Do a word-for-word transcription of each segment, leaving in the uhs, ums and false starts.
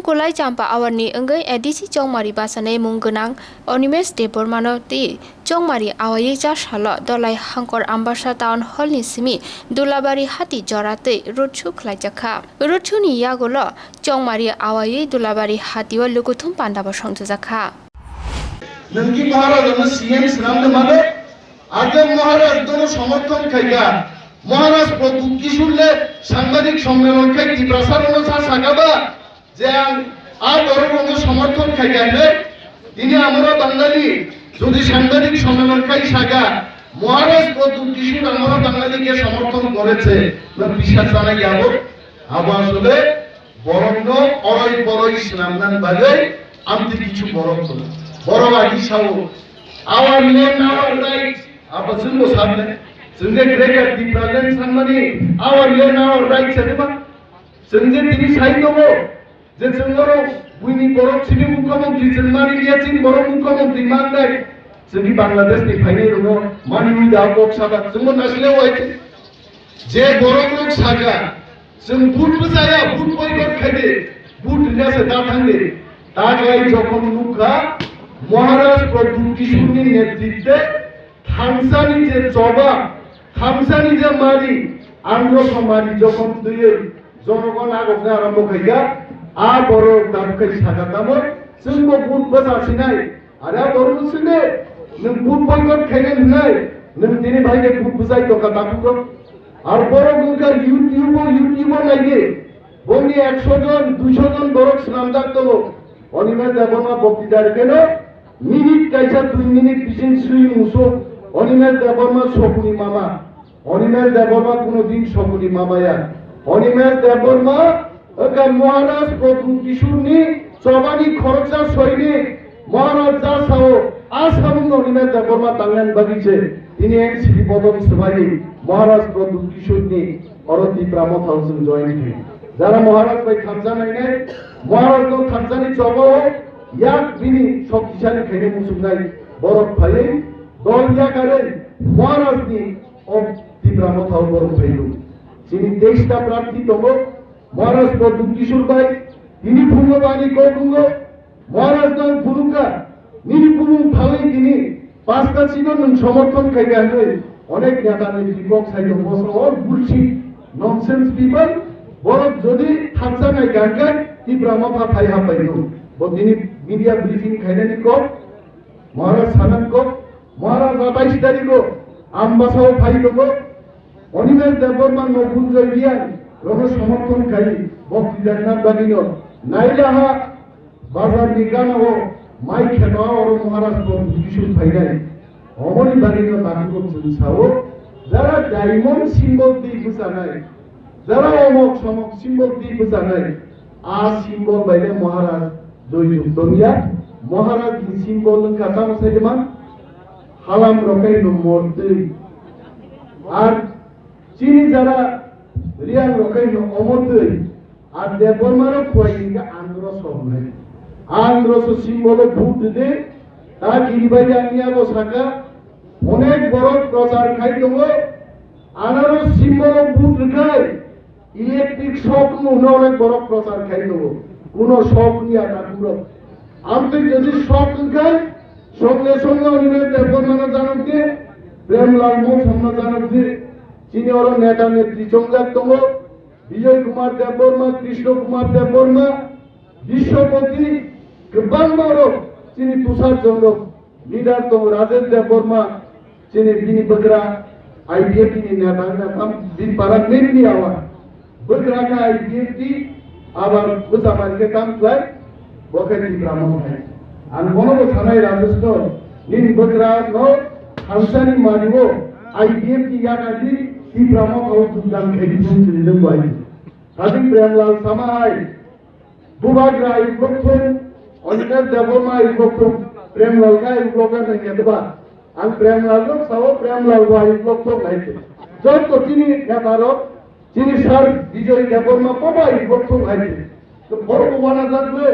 Kulai Champa Award ni wngwi A D C Chongmari bachanai mung gwnang Animesh Debbarmano tei Chongmari awaiwi cha salo Dolai Hangkor Ambasa Town Hall ni simi Dulabari hati jora twi road show khlaijakha. Road show ni yagulo Chongmari awaiwi Dulabari hatio lukuthum panda bo songchajakha. Nwng ki Maharaj ano C M swnamde mano? Age Maharaj dono somorthon khaikha. Maharaj Pradyut Kishore le sangbadik sommelon khai Tiprasa rono sa sakaba je ang a borok rono somorthon khaikha hinwi. Tini amara Bangali jodi sangbadik sommelon khai saka Maharaj Pradyut Kishore amara Bangali ke somorthon koreche na bisar janai yabo. Abo asole Borokno oroi boroi swnamnani bagwi amtwi kichu borok tongo. Borok agi sao, "Our land, our rights." Abo chwngbo sakle. Chwng je Greater Tipraland sanmani, "Our land, our rights," sadi ba? Chwng je tini sai tongo, je chwng oro buini borok simi mukhyamantri chwng mani liya, chini borok mukhyamantri mangnai. Chwngni Bangladesh ni phainai rokno mani ui da kok saka, chwngbo naisle wai khe. Je borok rok saka, "Chwng vote bwchaya, vote boycott khaidi, vote rina se da thangdi." Taklai jokhon nukha Maharaj Pradyut Kishoreni netritwe thansani je choba, thansani je mari, andro somari jokhon twiwi jonogon agokna arombo khaikha, a borok tabuk khai saka tamo, "Chwngbo vote bwcha sinai." Are a borok no sinde, nwng vote boycott khainai hwnai, nwng tini bai khe vote bwchai tongkha takhuk rok. Ar borok wngkha YouTube o, YouTube o naidi. Boni ekso jon, duiso jon borok swnamjak tongo. Animesh Debbarma bokti dari kheno minute kaisa dui minute bising sui muso Animesh Debbarma sokni mama. Animesh Debbarma kuno din sokni mama ya. Animesh Debbarma wngkha Maharaj Pradyut Kishoreni chobani khoroksa soinik. Maharaj ja sao, a samung no Animesh Debbarma tangnani bagwi se tini N C P bodol swbai Maharaj Pradyut Kishoreni oro Tipra Motha o chwng join khe. Jara Maharaj bai thansa nainai, Maharaj no thansani choba o yak bini shoktisali khainai muchungnai borok phaiwi dol yakarwi Maharaj ni o Tipra Motha o borok phaiwi. Chini teista prarthi tongo, Maharaj Pradyut Kishore bai, tini phungo bani kok wngo, Maharaj no ang phunukha, nini bumung phalwi tini pasta sino nwng somorthon khaikha hwnwi onek neta ni bikok sai tong bosro or bullshit, nonsense people, borok jodi thansa nai kangkha Tipra Motha phai hapai no. Bo tini media briefing khainani kok, Maharaj sanan kok, Maharaj atais tarikh o Ambasa o phai tongo, Animesh Debbarma no Gunjoy Reang rokno somorthon khai bokti jakna bagwi no nailaha bazar ni gana o mai kheno oro Maharaj Pradyut Kishore phainai. Omoni bagwi no takhuk chwng sao, jara diamond symbol twi bwchanai, jara omok somok symbol twi bwchanai, a symbol bai le Maharaj joijuk tongya. Maharaj ni symbol wngkha tamo sai de man halam rok kai no mortwi. Ar chini jara Reang rok kai no omotwi. Ar Debbarma rok khuai hingkha andro sok nai. Andro so symbol o vote de. Ta kiri bai de ani abo saka. Onek borok prochar khai tongo. Anaro symbol o vote rwkhai. Electric shock wngwi hwnwi onek borok prochar khai tongo. Kuno shock wngya takhuk rok. Amtwi jodi shock wngkhai, songle songle Animesh Debbarmano janok di, Premlal Mothamno janok di. Chini oro neta netri chongjak tongo, Bijoy Kumar Debbarma, Krishna Kumar Debbarma, Biswapati, kwbangma rok chini Tushar Chandra. Leader tongo Rajesh Debbarma, chini bini bwkra I P F T ni neta wngkha tam bini para main ni awa. Bwkra khe I P F T, abar bwsa mani khe tam khlai, bo khe Tipra Motha hai. Ang bono bo sanai Rajesh no, nini bwkra no thansani mani o I P F T yakar di Tipra Motha o jogdan khe di sini nung bai. Sajik Premlal sama hai. Bubagra ayuk rok thung, Aniket Debbarma ayuk rok thung, Premlal khe ayuk rok khe nang ya deba. Ang Premlal rok sao, Premlal bo ayuk rok thung nai se. Joto chini neta rok, chini sir Bijoy Debbarma bo ayuk rok thung nai se. To borok bo wana jak le,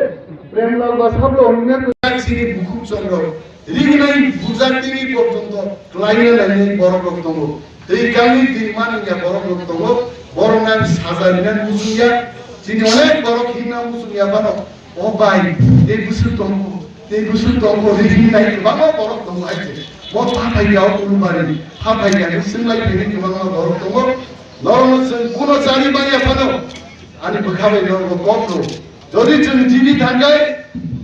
Premlal ba sablo Aniket chini bukhuk chondro. Rignai bujak tini porjonto klaina lainai borok rok tongo. Twi kangni twi mani ya borok rok tongo. Borok nang saja rina muchung ya. Chini onek borok himna muchung ya bano. O bai, tei bwswk tongo, tei bwswk tongo, rihim nai kwbangma borok tongo hai se. Bo phathai ya o Ulubari, phathai ya ni swng lai phai ni kwbangma borok tongo. Norokno chwng kuno chari manya phano, ani bwkha bai norokno kok rw. Jodi chwng jini thangkhai,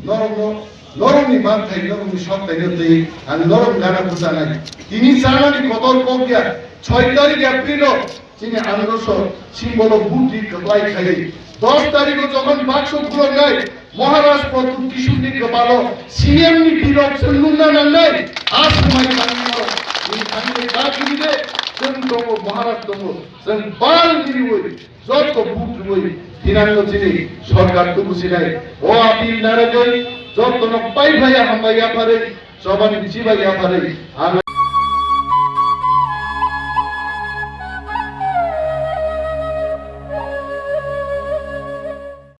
norokno, norokni manthai, norokni sokthai no twi ang norok gana bwchanai. Tini chanani kotor kok ya, soi tarik April o chini androso simbolo buti kwplai khai. Dos tarik o jokhon bakso khuloknai, Maharaj Pradyut Kishore ni kwpalo C M ni birok chwng nungna nangnai. A swmai tangwi norok, ni thangwi ba kiri de, chwng tongo, Maharaj tongo, chwng bal giriwi. Joto buk rwui thinangno chini sorkar tubu sinai. O appeal naragwi jotono pai phaiya hambai yapharwi, chobani chibai yapharwi ang